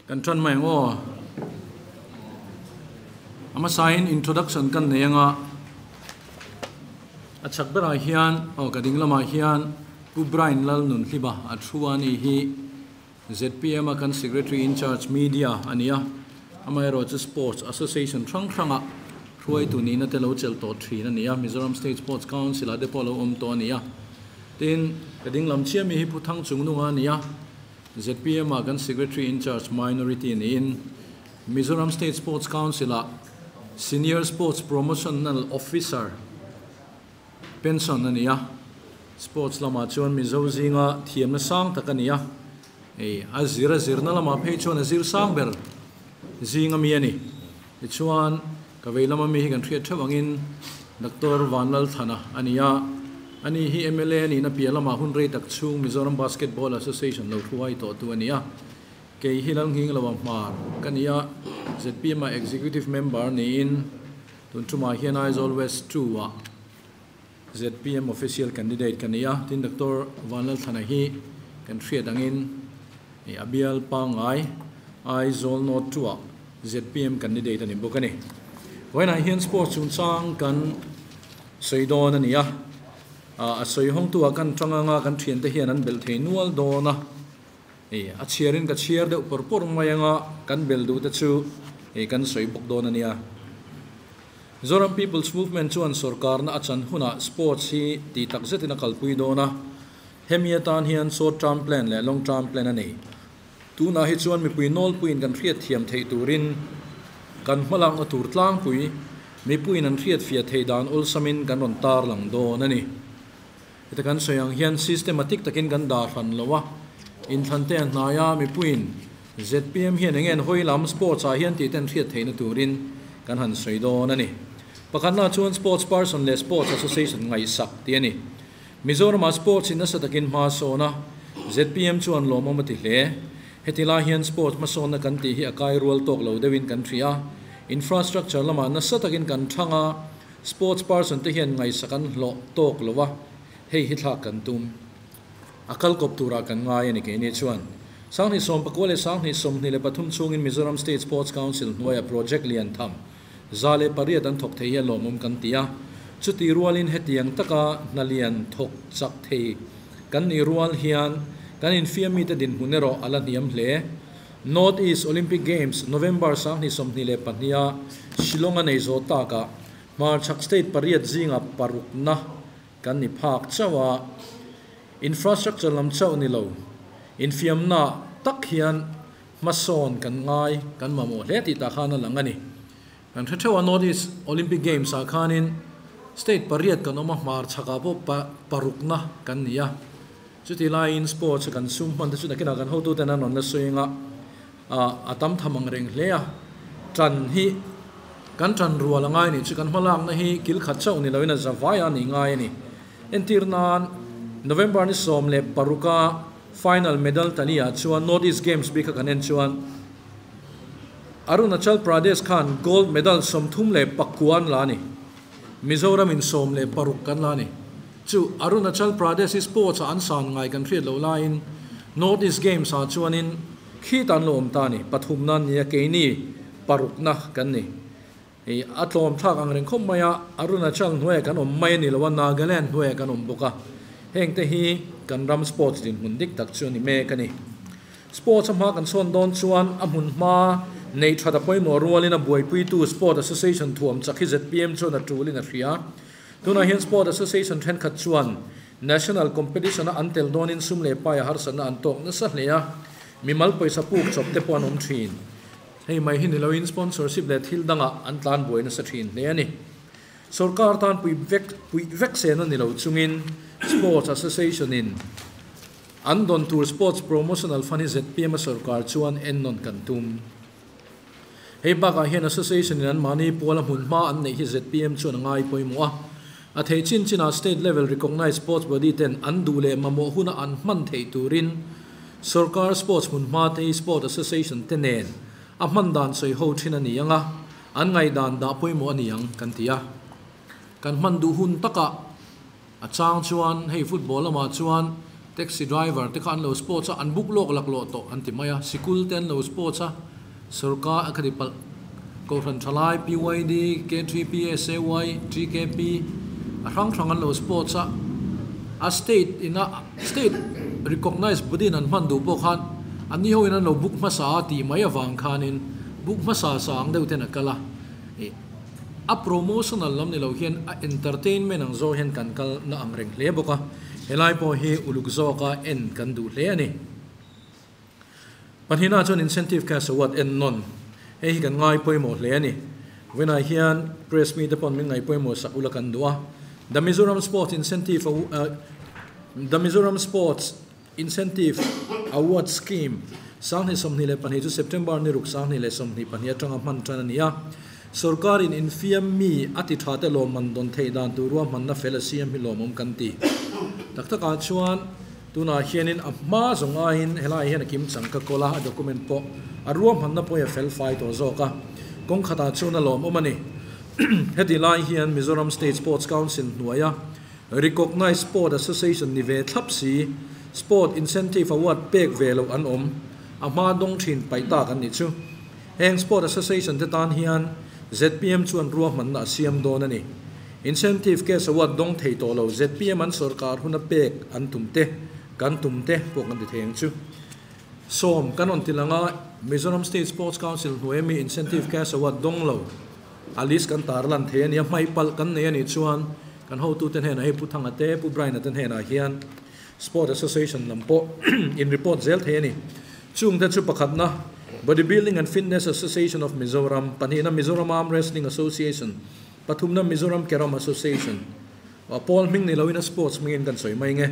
Kan tan mai ang aw. A hmasain introduction kan nei anga a chak berah hian aw ka ding lamah hian Pu Brian Lalnunhliba a thu a ni hi zpm a kan Secretary in charge Media a ni a, amaherawh chu Sports Association hrang hranga hruaitu nihna te lo chelh tawh thin a ni a, Mizoram State Sports Council ah te pawh a lo awm tawh a ni a. Tin, ka ding lam chiah mi hi Pu Thangchungnunga a ni a. Zpm ah kan Secretary in charge Minority niin Mizoram State Sports Council ah Senior Sports Promotional Officer pension a ni a, Sports lamah chuan Mizo zinga thiamna sang tak a ni a, hei a zir a zirna lamah phei chuan a zir sang ber zing ami a ni. Tichuan ka vei lama mi hi kan hriat theuh angin Doctor Vanlalthana a ni a, ani hi mla a nihna piah lamah hun rei tak chhung Mizoram Basketball Association lo hruai tawhtu a ni a. Kei hi Lalnghing Loa Hmar ka ni a, zpm-a Executive Member niin tun tumah hian Aizawl West 2-ah zpm Official Candidate ka ni a. Tin Doctor Vanlalthana hi kan hriat angin a bial pangngai Aizawl North 2-ah zpm candidate a ni bawk a ni. Vawiinah hian sports chungchang kan sawi dawn a ni a, a sawi hawngtu ah kan tang anga kan thiante hian an belh thei nual dawn a, a chhiarin ka chhiar deuh pawr pawr mai anga kan bel duh te chu kan sawi bawk dawn a nia. Zoram People's Movement chuan sorkarna a chan hunah sports hi tih tak zetin a kalpui dawn a, hemi atan hian short term plan leh long term plan a nei. Tunah hi chuan mipui nawlpuiin kan hriatthiam theih turin kan hmalakna tur tlangpui mipuiin an hriatfiah theih dan awlsamin kan rawn tarlang dawn a ni. Heta kan sawi ang hian systematic takin kan dah hran lo a, inthlan te a hnai a, mipuiin zpm hian eng nge an hawi lam sports ah hian tih te an hriat theihna turin kan han sawi dawn a ni. Pakhatna chuan sports person leh sports association ngaihsak tih a ni. Mizoramah sports in nasa takin hma a sawn a, zpm chuan lawmawm a ti hle. Heti lai hian sports hmasawnna kan tih hi a kai rual tawk lo deuhin kan hria a, infrastructure lamah nasa takin kan thang a, sports person te hian ngaihsak an hlawh tawk lo a, hei hi thlak kan tum. A kal kawp turah kan ngai a ni keini chuan. Sanghnih sawmpakua leh sanghnih 23 chhungin Mizoram State Sports Council hnuaia project lian tham 108 an thawk thei hi a lawmawm kan ti a, chuti rualin hetiang taka hna lian thawk chak thei kan nih rual hian kan infiam mite dinhmun erawh a la hniam hle. North East Olympic Games November 2022-a Shillong a nei zawh takah hmarchhak state pariat zinga parukna kan ni phak chauh a, infrastructure lam chauh ni lo, infiamna tak hian Hmasawn kan ngai, kan mamawh hle tih tah khan a lang a ni. Kan hre theuh a, North East Olympic Games ah khanin state pariat kan awm a, hmar chhakah pawh parukna kan ni a. Chuti laiin sports a kan sum hman te chu nakinah kan hotuten an rawn la sawi anga a tam tham ang reng hle a. Tan hi kan tan rual a ngai nih chu kan hmalakna hi kil khat chauh ni loin a za vai a nih ngai a ni. Entir nan November ni 16 a Final medal tali ah chuan North East Games bik a kan en chuan Arunachal Pradesh khan gold medal 39 an la a ni. Mizoram in 16 kan la a ni. Chu Arunachal Pradesh hi sports ah an san ngai kan hriat loh laiin North East Games ah chuanin khit an lo awm ta a ni. Pathumna an ni a, keini parukna kan ni. Hei a tlawm thlak ang reng khawp mai a, Arunachal hnuaiah kan awm mai a ni lo a, Nagaland hnuaiah kan awm bawk a, heng te hi kan ram sports dinhmun dik tak chu a ni mek a ni. Sports a hma kan chhawn dawn chuan a hmun hma neih that a pawimawh rualin a buaipuitu Sport Association thuam chak hi zpm chuan a tulin a hria. Tunah hian Sport Association thenkhat chuan National Competition a an tel dawnin sum leh pai a harsatna an tawk nasa hle a, mimal pawisa puk chawp te pawh an awm thin. Hei mai hi ni loin sponsorship leh thil dangah an tlan buai nasa thin hle a ni. Sorkar tan pui vek puih vek sen a ni lo chungin Sports Association in an dawn tur Sports Promotional Fund hi zpm a sorkar chuan ennawn kan tum. Hei bakah hian Association in anmahni puala hmun hma an neih hi zpm chuan a ngai pawimawh a. A theih chin chinah State level recognised sports body ten an duh leh mamawh huna an hman theih turin Sorkar sports hmun hma te hi Sport Association te nen a hman dan sawi ho thin a ni ang a, an ngaihdan dah pawimawh a ni ang kan ti a. Kan hman duh hun takah a chang chuan hei football lamah chuan Taxi driver te kha an lo sports a, an book lawk laklawh tawh an ti mai a, sikul te an lo sports a, sorkar a khati palh Kohhran Thalai, PYD, K3P, SAY, TKP a hrang hrang an lo sports a, a state ina state recognized body in an hman duh pawh khan an ni ho in an lo book hmasa a tih mai avang khanin book hmasa sa ang deuh ten a kal a, ih a promotional lam ni lo hian a entertainment ang zawk hian kan kal na ang reng hle bawk a, helai pawh hi uluk zawka en kan duh hle a ni. Pahnihna chuan Incentive Cash Award en nawn. Hei hi kan ngai pawimawh hle a ni. Vawiinah hian Press mite pawn min ngaih pawimawh sak ula kan duh a. The Mizoram Sports Incentive The Mizoram Sports Incentive Award Scheme 2022 chu September ni ruk 2022 atanga hman tan a ni a. Sorkarin infiam mi a ti tha te lawmman dawn theih dan tur ruahmanna fel a siam hi lawmawm kan ti. Tak takah chuan. Tunah hianin a hma zawng aiin helaiah hian a kim chang ka kawl a, a document pawh a ruahmanna pawh hi a fel fai tawh zawk a, kawng khatah chuan a lawmawm a ni. Heti lai hian Mizoram State Sports Council hnuaia Recognised Sport Association ni ve thlap si Sport Incentive Award pek ve loh an awm, a hma dawng thin paih tak an nih chu. Heng Sport Association te tan hian zpm chuan ruahmanna a siam dawn a ni. Incentive cash award dawng thei tawh lo zpm an sorkar huna pek an tum te, kan tum te pawh kan ti thei ang chu. Sawm kan rawn ti lang a, Mizoram State Sports Council hnuaia mi incentive cash award dawng lo a list kan tar lan thei a nia, hmaih palh kan nei a nih chuan kan hotute hnenah hei Pu Thanga te, Pu Brian-a te hnenah hian Sport Association lam pawh in report zel thei a ni. Chungte chu pakhatna Bodybuilding and Fitness Association of Mizoram, pahnihna Mizoram Arm Wrestling Association, Pathumna Mizoram Carrom Association a pawl hming ni loin a sports hmingin kan sawi mai nge.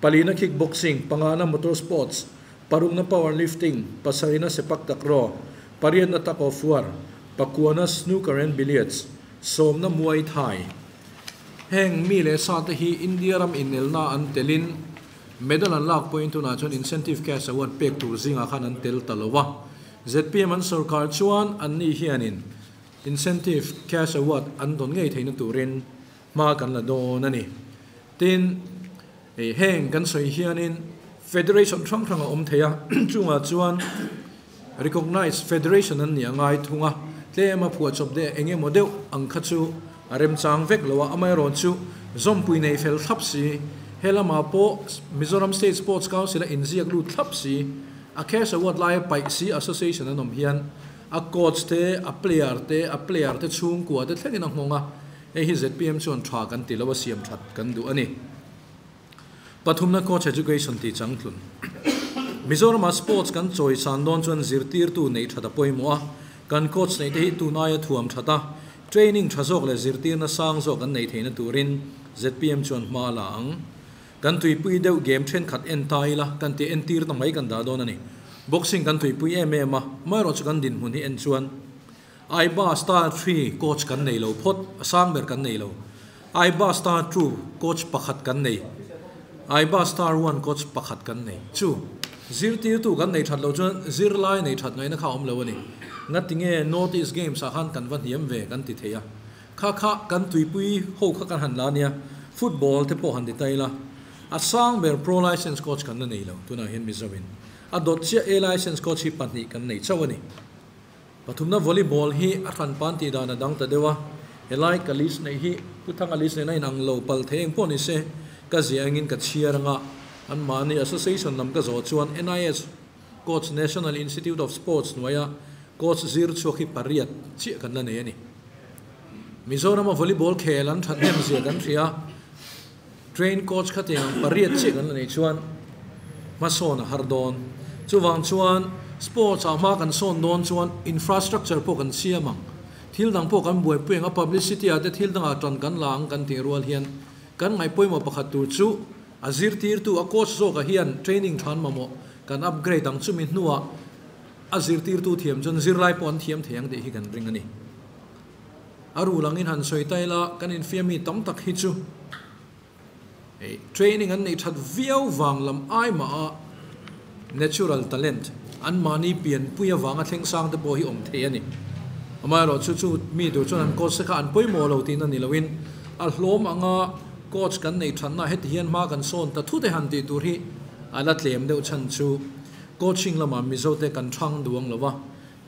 Palina Kick Boxing, pangana Motor Sports, parukna Power Lifting, pasarihna Sepak Takraw, pariatna Tug of War, pakuana Snooker and Billiards, sawmna Muay Thai. Heng mi leh sa te hi India ram inelna an telin medal an lak pawhin tunah chuan incentive cash award pek tur zingah khan an tel ta lo a. Zpm an sorkar chuan anni hianin Incentive cash award an dawn ngei theihna turin hma kan la dawn a ni. Tin, heng kan sawi hianin Federation hrang hrang a awm thei a, chungah chuan Recognised Federation an nih a ngai thung a, tlem a phuahchawp deh eng emaw deuh ang kha chu a remchang vek lo a, amaherawhchu chu zawmpui nei fel thlap si, he lamah pawh Mizoram State Sports Council a inziak lut thlap si, a cash award laia paih si association an awm hian A coach te, a player te, a player te chhungkua te thlengin a nghawng a, hei hi zpm chuan tha kan ti lo a siam that kan duh a ni. Pathumna coach education tih changtlun. Mizoramah sports kan chawi san dawn chuan zirtirtu neih that a pawimawh a, kan coach neih te hi tun aia thuam that a, training tha zawk leh zirtirna sang zawk an neih theihna turin zpm chuan hma a la ang. Kan tuipui deuh game thenkhat en ta ila kan tih entir ta mai kan dah dawn a ni. Boxing kan tuipui em em a, amaherawhchu kan dinhmun hi en chuan Aiba Star Three coach kan nei lo phawt, a sang ber kan nei lo. Aiba Star Two coach pakhat kan nei, Aiba Star One coach pakhat kan nei. Chu zirtirtu kan nei that lo chuan zirlai nei that ngaihna kha a awm lo a ni. Ngatinge North East Games ah khan kan va hniam ve kan ti thei a. Kha kha kan tuipui ho kha kan han la nia, football te pawh han ti ta ila, a sang ber pro licence coach kan la nei lo, tunah hian Mizoin a dawt chiah A licence coach hi pahnih kan nei chauh a ni. Pathumna volleyball hi a hran pan tih dan a dang ta deuh a, helai ka list neih hi Pu Thanga list nena inang lo pal thei eng pawh ni se, ka ziah engin ka chhiar anga anmahni association lam ka zawh chuan NIS coach National Institute of Sports hnuaia coach zir chhuak hi pariat chiah kan la nei a ni. Mizorama volleyball khel an that hnem zia kan hria. Train coach kha tiang ang pariat chiah kan la nei chuan hmasawn a har dawn. Chuvang chuan sports ah hma kan sawn dawn chuan infrastructure pawh kan siam ang. Thil dang pawh kan buaipui ang a, publicity ah te thil dangah tan kan la ang kan tih rual hian kan ngaih pawimawh pakhat tur chu a zirtirtu a coach zawkah hian training than mamawh kan upgrade ang chumi hnuah a zirtirtu thiam chuan zirlai pawh an thiam thei ang tih hi kan ring a ni. A rul angin han sawi ta ila, kan infiammi tam tak hi chu hei training an neih that viau vang lam ai mah a natural talent an mahni pianpui avanga thleng sang te pawh hi awm thei a ni. Amaherawhchu chu mi tur chuan an coach te kha an pawimawh lo tihna ni loin a hlawm anga Coach kan nei thatna heti hian hma kan sawn ta thute han tih tur hi a la tlem deuh chhan chu coaching lamah Mizote kan thang duang lova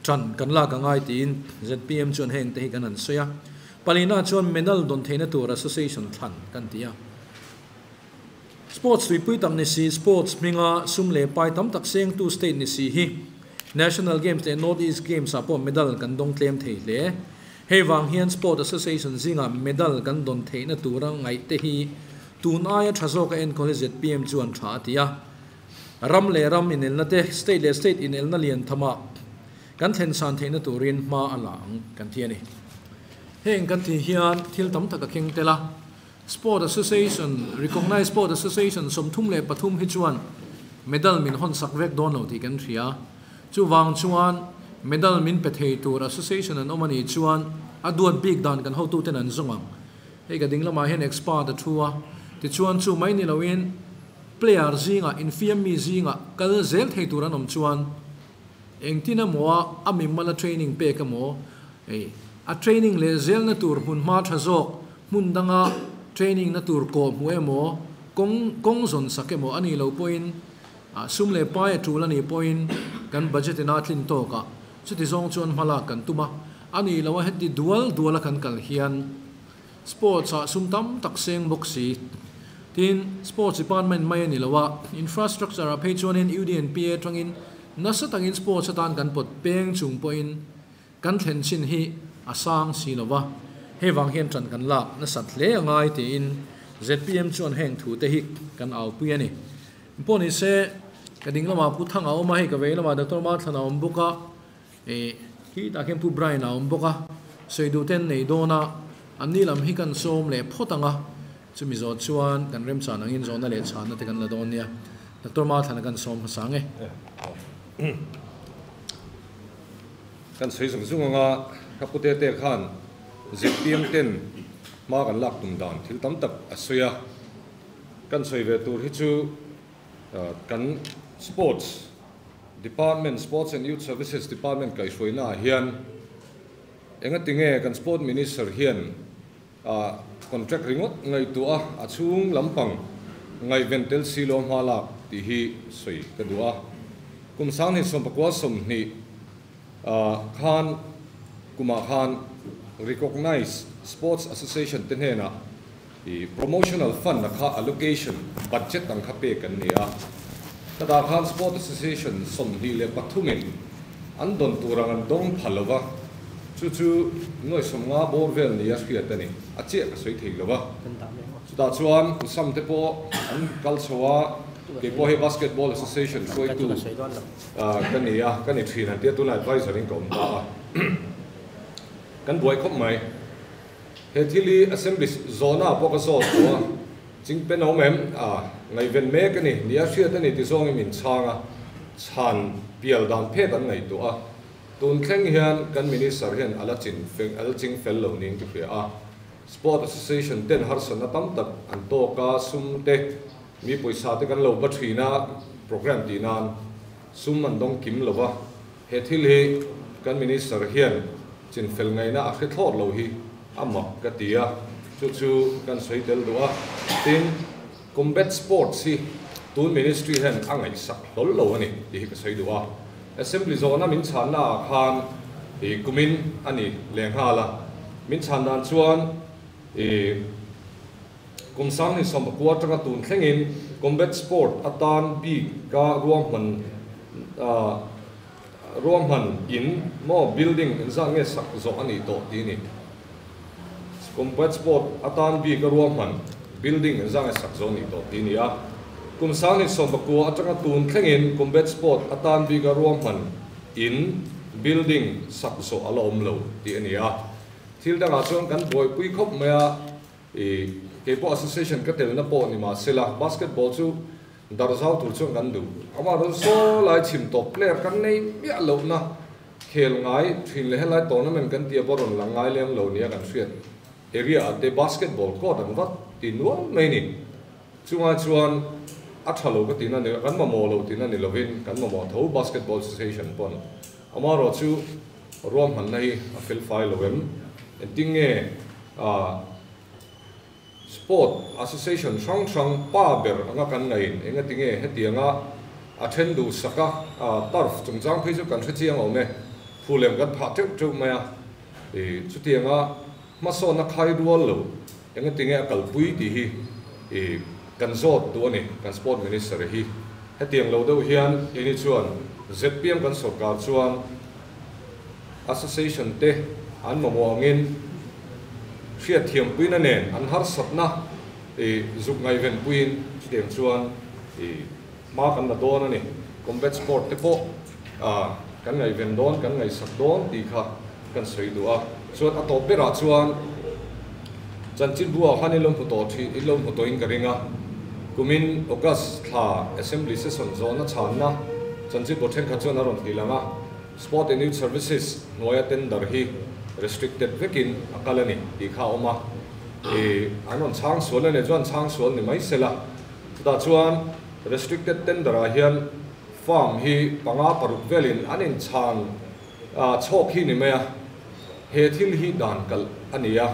tan kan lak a ngai tiin zpm chuan heng te hi kan han sawi a. Palina chuan medal dawn theihna tur association thlan kan ti a. Sports tuipui tak ni si, sports hminga sum leh pai tam tak sengtu state ni si hi National Games leh North East Games ah pawh medal kan dawng tlem thei hle. Hei vang hian Sport Association zinga medal kan dawn theihna tura ngaih te hi tun aia tha zawka enkawl hi zpm chuan tha a ti a. Ram leh ram inelna te, state leh state inelna lian thama kan thlen san theihna turin hma a la ang kan ti a ni. Heng kan tih hian thil tam tak a keng tel a. Sport Association, Recognized Sport Association 33 hi chuan medal min hawn sak vek dawn lo tih kan hria. Chuvang chuan medal min pe thei tur association an awm a nih chuan a duat bik dan kan hotuten an zawng ang. Hei ka ding lamah hian expert a thu a, tichuan chu mai ni loin player zingah, infiam mi zingah kal zel thei tur an awm chuan engtin emaw a a mimala training pek emaw, hei a training leh zelna tur hmunhma tha zawk hmun danga training na tur kawh hmu emaw, kawng kawng zawn sak emaw a nih loh pawhin sum leh pai a tul a nih pawhin kan budget ina tlin tawk a, chuti zawng chuan hma lak kan tum a, a nih loh a heti dual dual a kan kal hian sports ah sum tam tak seng bawk si. Tin, sports department mai a ni lo a, infrastructure ah phei chuanin UDNPA atangin nasa takin sports atan kan pawt peng chung pawhin Kan thlen chin hi a sang si lo va, hei vang hian ṭan kan lak nasat hle a ngai tiin zpm chuan heng thu te hi kan aupui a ni. Pawh ni se, ka ding lamah Pu Thanga a awm a, hei ka vei lamah Doctor Marthlan a awm bawk a, ih khitah khian Pu Brian a awm bawk a, sawi duh ten nei dawn a, anni lam hi kan sawm leh phawt ang a, chumi zawh chuan kan remchan angin zawhna leh chhanna te kan la dawn nia. Doctor Marthlan a kan sawm hmasa ang e. Kan sawi zung zung anga ka pute te khan zpm ten hma kan lak tum dan thil tam tak a sawi a, kan sawi ve tur hi chu kan sports department, Sports and Youth Services Department kaihhruaina ah hian engatinge kan sport minister hian contract ringawt ngaihtuah a, a chhung lampang ngaihven tel si lo hma lak tih hi sawi ka duh a. Kum 2029 khan kumah khan Recognized Sports Association te hnenah Promotional Fund a kha allocation budget ang kha pek an ni a. Chutah khan Sport Association 23 in an dawn tur ang an dawng pha lo va, chu chu nuai 50 bawr vel nia hriat a ni. A chiah ka sawi thei lo va. Chutah chuan Usam te pawh an kal chho a, kei pawh hei Basketball Association hruaitu ka ni a, ka ni thin an tia, tunah advisor in ka awm ta a. Kan buai khawp mai. He thil hi Assembly zawhna pawh ka zawt tawh a, chingpen a awm em? A, ngaihven mek a ni, nia hriat a ni ti zawngin min chhang a, chhan pial dan phet an ngaihtuah a. Tun thleng hian kan Minister hian a la chin a la ching fel lo niin ka hria a. Sport Association ten harsatna tam tak an tawk a, sum te, mi pawisa te kan lo ba thin a, program tih nan sum an dawng kim lo va. He thil hi kan Minister hian chinfel ngaihna a hre thlawt lo hi a mak ka ti a, chu chu kan sawi tel duh a. Tin, Combat Sports hi tun Ministry hian a ngaihsak hlawl lo a ni tih hi ka sawi duh a. Assembly zawhna min chhanna ah khan i kumin a ni lehnghal a, min chhan dan chuan i Kum 2019 atanga tun thlengin combat sport atan bik ka ruahman ruahman in maw building engzat nge sak zawh a nih tawh tih a ni. Combat sport atan bik a ruahman building engzat nge sak zawh a nih tawh tih a ni a. Kum 2019 atanga tun thlengin combat sport atan bik a ruahman in building sak zawh a la awm lo tih a ni a. Thil dangah chuan kan buaipui khawp mai a. I keipawh association ka telna pawh ni mahsela basketball chu dar zau tur chuan kan duh. Amah rawn saw lai chhim tawp player kan nei miah lohna khel ngai thin leh helai tournament kan tia pawh rawn lang ngai lem lo nia kan hriat area ah te basketball court an vat ti nual mai ni. Chungah chuan a tha lo ka tihna ni kan mamawh lo tihna ni lovin kan mamawh tho basketball association pawn amaherawh chu ruahmanna hi a fel fai lo em? Engtin nge? Sport Association hrang hrang pa ber anga kan ngaiin engatinge hetianga a then duhsak a, turf chungchang phei chu kan hre chiang awm e, phulem kan phah teuh teuh mai a, chutianga hmasawnna khai rual lo engatinge a kalpui tih hi kan zawt duh a ni, kan Sport Minister hi. Hetiang lo deuh hian keini chuan zpm kan sawrkar chuan Association te an mamawh angin hriatthiampuina nen an harsatna zuk ngaihvenpuiin chutiang chuan hma kan la dawn a ni. Combat sport te pawh kan ngaihven dawn, kan ngaihsak dawn tih kha kan sawi duh a. Chuan a tawp berah chuan chanchinbu ah khan in lo hmu tawh thin, in lo hmu tawhin ka ring a. Kumin August thla Assembly session zawhna chhanna chanchinbu thenkhat chuan a rawn ti lang a. Sport and Youth Services hnuaia tender hi restricted vekin a kal a ni tih kha a awm a. An rawn chhang sual a nih chuan chhang sual ni mai sela. Chutah chuan restricted tender ah hian firm hi panga paruk velin an inchhan chhawk hi ni mai a, he thil hi dan kalh a ni a.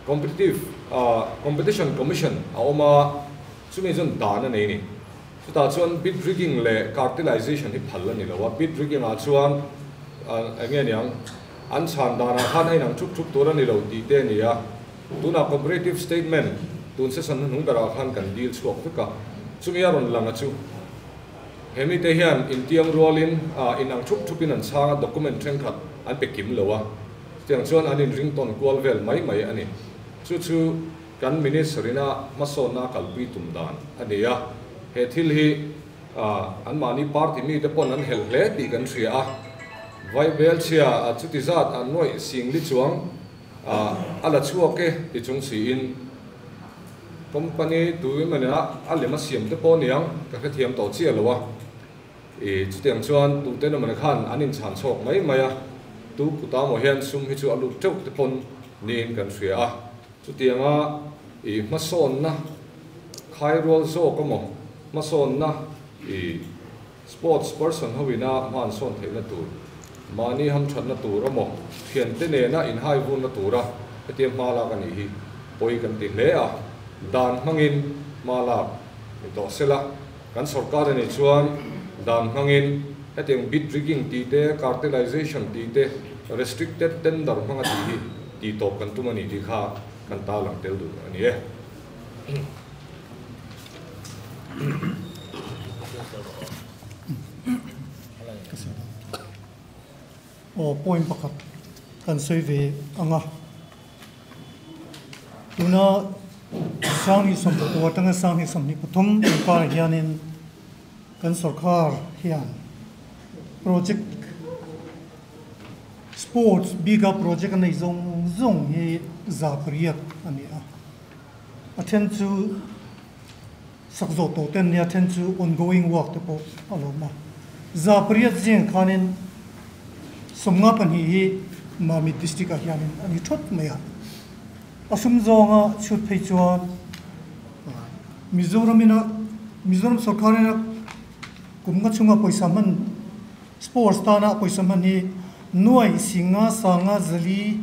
Competitive Competition Commission a awm a, chumi chuan dan a nei ni. Chutah chuan bid rigging leh cartelization hi phal a ni lo a, bid rigging ah chuan eng nge niang an chhan danah khan a inang thup thup tur a ni lo tih te a ni a. Tunah comparative statement tun session hnuhnung berah khan kan dil chhuak vek a, chumi a rawn lang a chu he mite hian intiam rualin inang thup thupin an chhang a, document thenkhat an pe kim lo a, chutiang chuan an inring tawn kual vel mai mai a ni. Chu chu kan Minister ina hmasawnna a kalpui tum dan a ni a, he thil hi anmahni party mite pawn an helh hle tih kan hria a, Vaibelchhia chuti zat an nuaih singli chuang A la chhuak e ti chung siin company tu emaw a lem a siam te pawh aniang ka hrethiam tawh chiah lo a, i chutiang chuan tute emaw khan an inchhan chhawk mai mai a, tu kuta maw hian sum hi chu a lut teuh te pawn niin kan hria a, chutianga i hmasawnna khai rual zawk emaw hmasawnna i Sports person ho ina hma an sawn theihna tur, mahni hamthatna tur emaw, thiante nena inhai vunna tura hetia hma lak a nih hi pawi kan ti hle a, dan hmangin hma lak ni tawh sela, kan sorkar a nih chuan dan hmangin hetiang bid rigging tih te, cartelization tih te, restricted tender hmanga tih hi tih tawp kan tum a ni tih kha kan tarlang tel duh a ni e. Aw point pakhat kan sawi ve ang a, tuna Sanghnih sawmpakua atanga Sanghnih 23 inkar hianin kan sorkar hian project sports bika project a nei zawng zawng hi 800 a ni a. A then chu sak zawh tawh te an nia, a then chu ongoing work te pawh a lo awm a. 800 zing khanin 52 hi Mamit District ah hianin a ni thawt mai a. A sum zawnga chhut phei chuan Mizoram ina Mizoram sorkar ina kum nga chhunga pawisa hman sports tana pawisa hman hi nuai singa sanga zali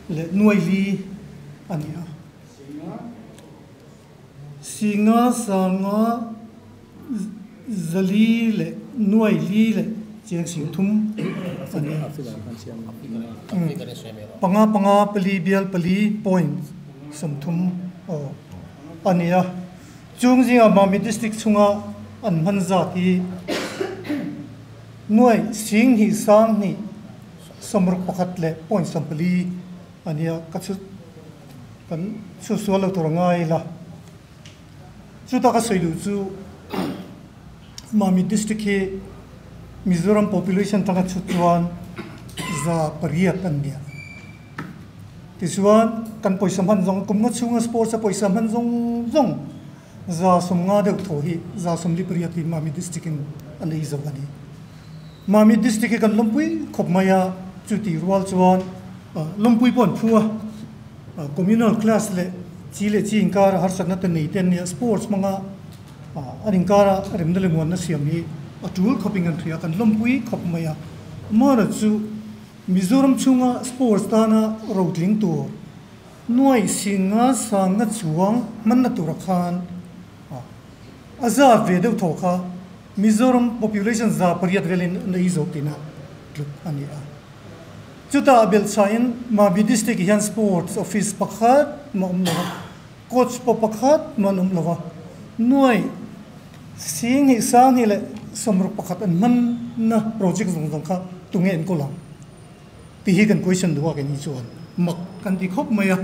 leh nuai li a ni a. Singa sanga zali leh nuai li leh chiang sing thum a ni a. Panga panga pali bial pali point 30 aw a ni a. Chung zinga Mami District chhunga an hman zat hi nuai sing hnih sang hnih 61 leh point 14 a nia, ka chhu kan chhu sual lo tur a ngai ila. Chuta ka sawi duh chu Mami District hi Mizoram population tanga chhut chuan 800 an nia. Tichuan kan pawisa hman zawng kum nga chhunga sports a pawisa hman zawng zawng 50 deuh thaw hi 48 hi Mami District in a nei zo a ni. Mami District hi kan lawmpui khawp mai a, chuti rual chuan lawmpui pawh an phu a, communal class leh chi leh chi inkara harsatna te nei te an nia, sports hmanga an inkara remna leh muanna siam hi a tul khawpin kan hria, kan lawmpui khawp mai a. Amaherawhchu Mizoram chhunga sports tana rotling tur Nuai singa sanga chuang man na tura khan aza ve deuh thaw kha Mizoram population za pariat velin nei zo tina tluk ani a. Chuta bel chain Mami district hian sports office pakhat ma awm lova, coach pawh pakhat man awm lova, nuai sing hi sang hi leh sawmruk pakhat an hman na project zawng zawng kha tunge enkawl ang tih hi kan question duh a keini chuan mak kan ti khawp mai a.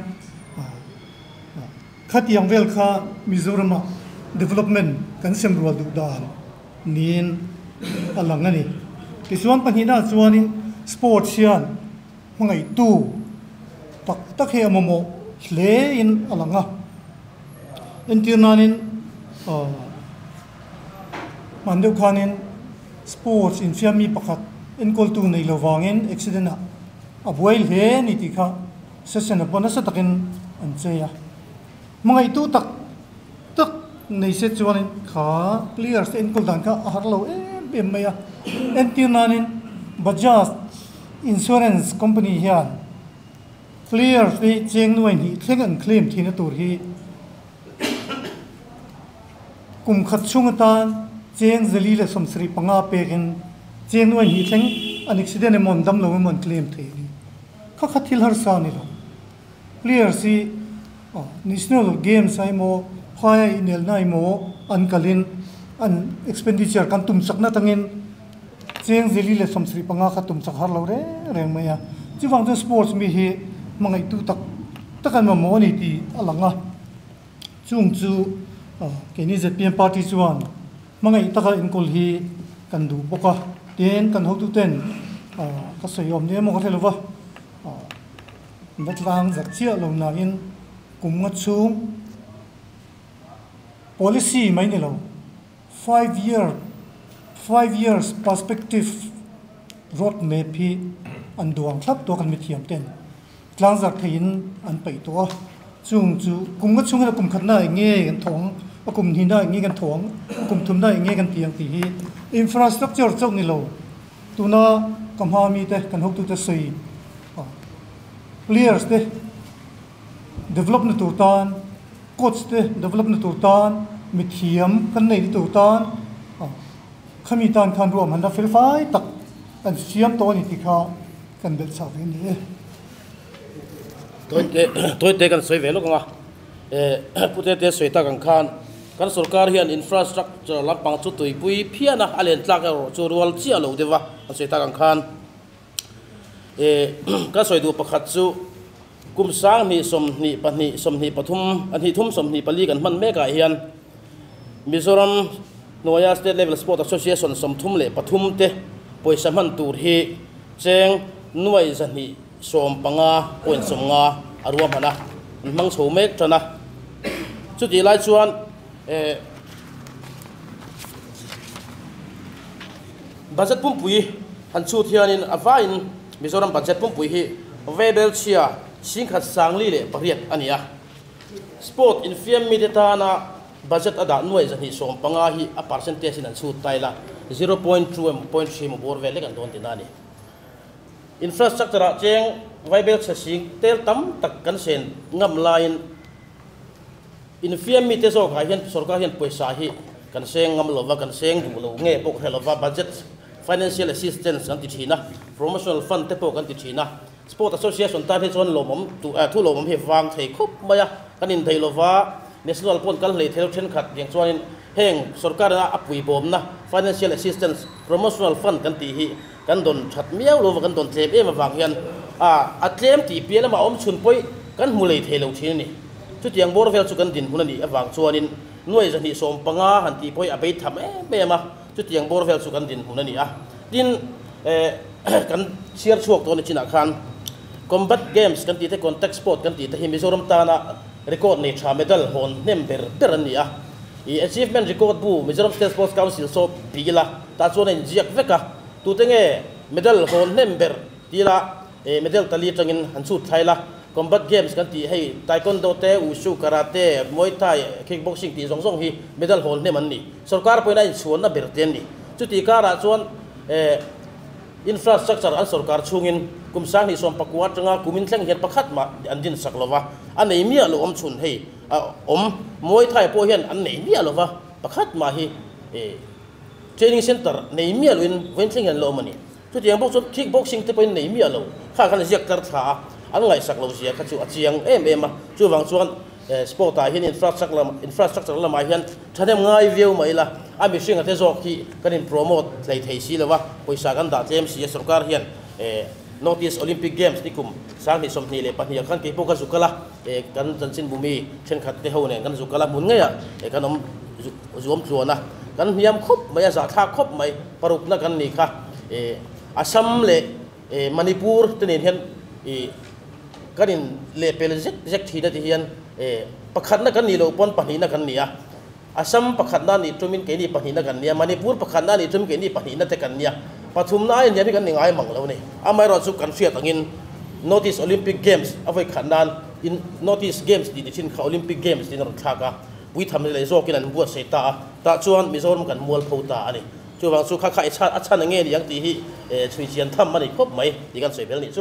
Khatiang vel kha Mizoram-ah development kan sem rual duh dan niin a lang a ni. Tichuan pahnihnaah chuanin sports hian hmangaihtu tak tak hi a mamawh hlein a lang a. Entir nanin hman deuh khanin sports infiammi pakhat enkawltu nei lo vangin accident ah a buai hle a ni tih kha session ah pawh nasa takin an chei a. Hmangaihtu tak tak nei se chuanin kha players te enkawl dan kha a har lo em em mai a. Entir nanin Bajaj Insurance Company hian players te cheng nuai hnih thleng an claim thihna tur hi kum khat chhung atan cheng zali leh 75 pekin cheng nuai hnih thleng an accident emaw an dam lo emaw an claim thei a ni. Kha kha thil harsa a ni lo. Players hi National Games a emaw phaia inelna emaw an kalin an expenditure kan tum chakna atangin cheng zeli leh 75 kha tum chak har lo reng reng mai a. Chuvang chuan sports mi hi hmangaihtu tak tak an mamawh a ni tih a lang a. Chung chu keini zpm party chuan hmangaih taka enkawl hi kan duh bawk a. Tin, kan hotuten ka sawi awm nia emaw ka hre lo va. Vatlang zak chiah lo nain kum nga chhung policy mai ni lo, 5 year, 5 years perspective road map hi an duang thlap tawh kan mithiam ten tlang zar theiin an peih tawh a. Chung chu kum nga chhungin a kum khatna eng nge kan thawng, a kum hnihna eng nge kan thawng, a kum thumna eng nge kan ti ang tih hi infrastructure chauh ni lo, tuna ka hma mi te kan hotute sawi players te develop na tur tan, coach te develop na tur tan, mithiam kan nei na tur tan, khami tan khan ruam han la fel fai tak an siam tawh a ni tih kha kan belh chak ve ni e. Toite toite kan sawi ve lawk anga pute te sawi tak ang khan kan sorkar hian infrastructure lampang chu tuipui phian a, a len tlak erawh chu rual chiah lo deuh a an sawi tak ang khan ka sawi duh pakhat chu kum 2022, 23, a hnih thum 24 kan hman mekah hian Mizoram hnuaia state level sport association 33 te pawisa hman tur hi cheng nuai 215.90 a ruahman a, an hmang chho mek tan a. Chuti lai chuan budget pumpui han chhut hianin a vaiin Mizoram budget pumpui hi vaibel chhia 10,008 a ni a. Sport infiam mi te tana budget a dah nuai 215 hi a percentage in an chhut tai la 0.2 emaw 0.3 emaw bawr vel lek an dawn tina a ni. Infrastructure ah cheng vaibel chhe sing tel tam tak kan sen ngam laiin infiam mi te zawk ah hian sorkar hian pawisa hi kan seng ngam lova, kan seng duh lo nge pawh hre lova. Budget financial assistance kan ti thin a, promotional fund te pawh kan ti thin a. Sport association tan hi chuan lawmawm tu thu lawmawm hi vang thei khawp mai a, kan indaih lova, national pawn kal hlei thel thenkhat tiang chuanin heng sorkar a puibawmna financial assistance, promotional fund kan tih hi kan dawn that miau lova, kan dawn tlem em avang hian a tlem tih piah lamah awm chhun pawih kan hmu lei thei lo thin a ni. Chutiang bawr vel chu kan din hun a nih avang chuanin nuai 215 han tih pawih a bei tham em em a, chutiang bawr vel chu kan din hun a ni a. Tin, kan chhiar chhuak tawh ni chinah khan combat games kan tih te, contact sport kan tih te hi Mizoram tana record nei tha, medal hawn hnem ber ber an ni a. I achievement record bu Mizoram State Sports Council saw bila ta chuan a inziak vek a, tute nge medal hawn hnem ber tila medal tali atangin han chhut thlai la. Combat games kan tih hei taekwondo te, wushu, karate, muay thai, kickboxing tih zawng zawng hi medal hawn hnem an ni, sorkar pawhin a inchhuanna ber te an ni. Chuti karah chuan infrastructure an sorkar chhungin Kum 2019 atanga kumin thleng hian pakhat mah an din sak lova, a nei miah lo awm chhun hei a awm. Muay Thai pawh hian an nei miah lova, pakhat mah hi training center nei miah loin vawiin thleng hian an la awm a ni. Chutiang bawk chuan kick boxing te pawhin nei miah lo kha khan ziak tlar thla a, an ngaihsak lo zia kha chu a chiang em em a. Chuvang chuan sport ah hian infrastructure lamah hian thahnem ngai viau mai ila, a mihring a te zawk hi kan in promote hlei thei si lo a, pawisa kan dah tlem si a. Sorkar hian North East Olympic Games ni kum 2022 ah khan keipawh ka zu kal a, kan chanchinbu mi thenkhat te ho nen kan zu kal a, hmun ngeiah kan awm zu awm tluan a, kan hniam khawp mai a, zahthlak khawp mai, parukna kan ni kha. Assam leh Manipur te nen hian kan in lehpel zek zek thin a ti hian pakhatna kan nih loh pawn pahnihna kan ni a, Assam pakhatna nih tumin keini pahnihna kan ni a, Manipur pakhatna nih tumin keini pahnihna te kan ni a, pathumna a inhniam hi kan ni ngai mang lo a ni. Amaherawhchu chu kan hriat angin North East Olympic Games a vawi khat nan in North East Games tih ni thin kha Olympic Games tiin a rawn thlak a, puitham leh zawkin an buatsaih ta a, tah chuan Mizoram kan mualpho ta a ni. Chuvang chu kha kha i chhan a chhan enge ni ang tih hi chhui chian tham a ni khawp mai tih kan sawi bel nih chu.